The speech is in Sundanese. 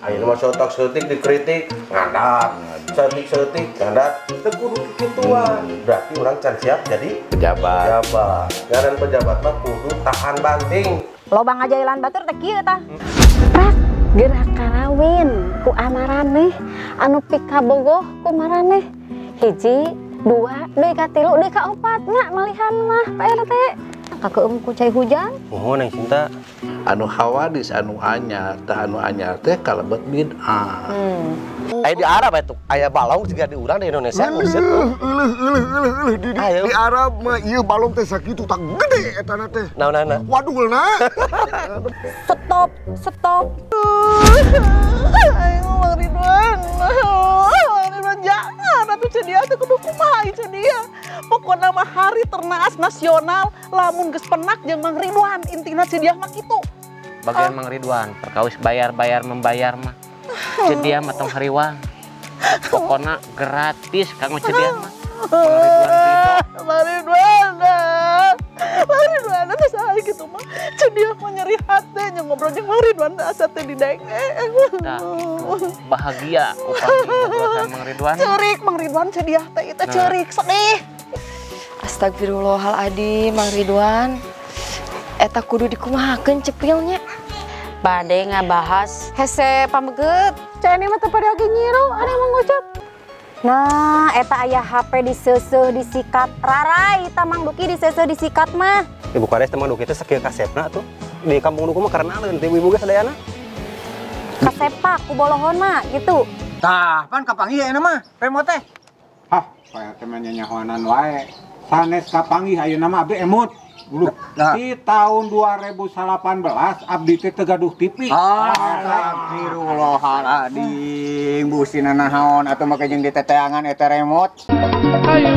Ayeuna mah sotak seutik dikritik ngadat. Seutik-seutik ngadat. Teu kudu kikituan. Berarti urang can siap jadi pejabat. Pejabat. Ngaran pejabat mah kudu tahan banting. Loba ngajailan batur teh kieu tah. Prak gerak karawin ku amaraneh anu pikabogoh ku maraneh. Hiji, dua, deui ka tilu, deui ka opat nya malihan mah Pak RT. Kakeum ku cai hujan. Muhun Neng Sinta. Anu hawadis anu anyar, tah anu anyar teh kalebet bid'ah. Aya di Arab atuh, aya balong juga di urang di Indonesia. Euleuh euleuh euleuh euleuh di Arab mah ieu balong teh sakitu tah gede etana teh. Naonana? Wadulna. Stop, stop. Ayo Mang Ridwan. Mang Ridwan jangan atuh cedia teh kudu kumaha cedia. Pokona mah hari ternaas nasional lamun geus penak jeung Mang Ridwan intina cedia mah kitu. Bagian Mang Ridwan perkawis bayar-bayar membayar mah. Cedia mah tong hariwang. Pokona gratis kanggo cedia mah. Mang Ridwan ridho. Mang Ridwan. Mang Ridwan teh saha kitu mah. Cedia mah nyeri hate nya ngobrol jeung Mang Ridwan teh asa teh didenge. Nah, itu bahagia upami ngobrol sama Mang Ridwan. Ceurik Mang Ridwan cedia teh itu ceurik sedih. Astagfirullahaladzim Mang Ridwan. Eta kudu dikumahakeun cepilnya. Bade ngabahas hese pameget. Cai mah teu pada lagi nyiru, ada yang mengucap. Nah, eta aya HP diseuseuh disikat. Rarai eta Mang Duki diseuseuh disikat mah. Ibu kades teh Mang Duki teh sakieu kasepna tuh. Di kampung Duku mah karenaleun teh ibu-ibu ge sadayana. Kasepak ku bolohon mah gitu. Tah, pan kapanggih ayeuna mah remote teh. Hah, Pak RT mah nyanyahoanan wae. Sanes kapanggih ayeuna mah abdi emut. Nah. Di tahun 2018 abdi teh teu gaduh TV. Astagfirullahaladzim, busina naon atuh make jeung diteteangan eta remote. Ayo.